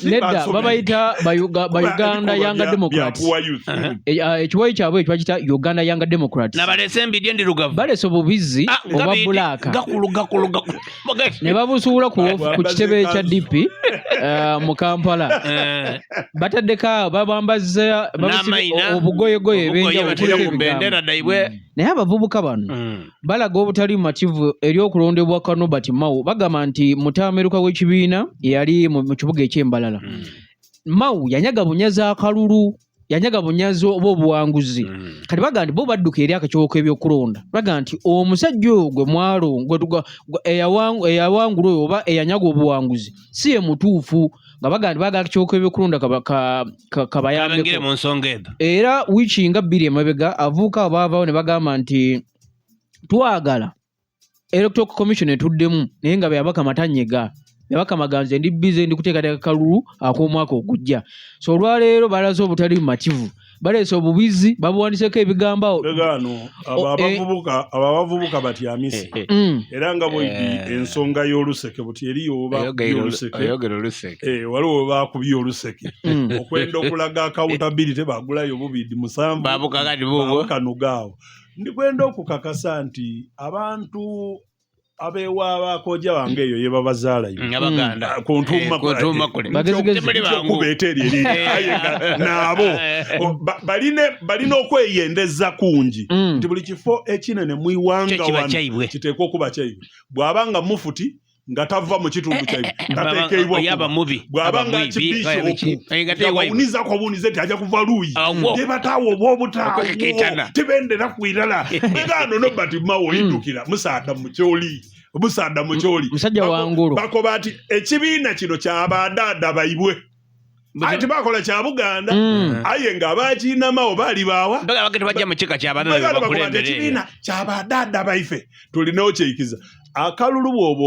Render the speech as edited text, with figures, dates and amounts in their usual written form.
Nedda, babayita ba Uganda Young Democrats. Ekiwayi kyabwe ekyo bakiyita Uganda Young Democrats. Nabalese embidi endirugavu. Balese obubizi obwa bulaaka. Gakulu gakulu gakulu. Ne babusuula ku kitebe kya DP mu Kampala. Bataddeko babambazza obugoyegoye eb'enjawulo. Naye abavubuka bano balaga obutali bumativu eri okulondebwa kwa Norbert Mao. Bagamba nti mutaameruka w'ekibiina yali mu kibuga eky'Embalala. Mao yanyaga bunyazi akalulu, yanyaga bunyazi oba obuwanguzi. Kati bagamba nti bo badduka eri akakiiko k'ebyokulonda. Bagamba nti omusajja oyo gwe mwalo, eyawangula oyo oba eyanyaga obuwanguzi si ye mutuufu, nga bagamba nti baagala akakiiko k'ebyokulonda kabayambeko. Kabengere mu nsonga ezo. Era wiiki nga 2 emabega abavubuka abaavaawo ne bagamba nti twagala Electoral Commission etuddemu, naye nga Byabakama tanyega. Byabakama ganze ndi busy ndi kuteekateeka kalulu ak'omwaka ogujja. So olwaleero balaze obutali bumativu, baleese obubizi, babuwandiseeko ebigambo awo. Gaano, abo abavubuka batyamise. Era nga bw'oyidi ensonga y'oluseke buti eriyo oba oluseke. Oyogera oluseke. Waliwo we baakubye oluseke. Okwenda okulaga accountability baagulayo bubidi 7. Baabuka kati buubwo. Baabuka nugaawo. Ndikwenda okukakasa nti abantu abeewaabakojja bange eyo ye babazaalayo. Abaganda. Ku ntuuma Ku ntuuma kule. Bagezigezi. Temuli bangu. Okubeeta eri eri. Aye nga naabo. Balina okweyendeza kungi. Nti buli kifo ekinene mu iwanga Kyo kiba wano kyaibwe. kiteekwa okuba kyaibwe. Bw'aba nga mufuti nga tava mu kitundu kyaibwe, tateekebwa Oyo aba kuba. mubi. Bw'aba Aba nga mwibi, archbishop, aba ki? Nga nga tewaibwe. bawuniza ko buwunize nti ajja kuva luuyi. Awo. Tebataawo oba obutaawo. Okwekeketana. Tebendera ku irala. Begaano Norbert Mao oyiddukira, musaada mukyoli. Musaada mukyoli. Musajja wa ngulu. Bakoba nti ekibiina kino ky'abadaada baibwe. Aye tebakola kya Buganda. Aye ng'abakiinamawo baali baawa. Baga bagenda bajja mu kika ky'abadaada Baganda bakoba nti bakulembere. ekibiina ky'abadaada baife. Tulina okyeyikiza. Akalulu bw'oba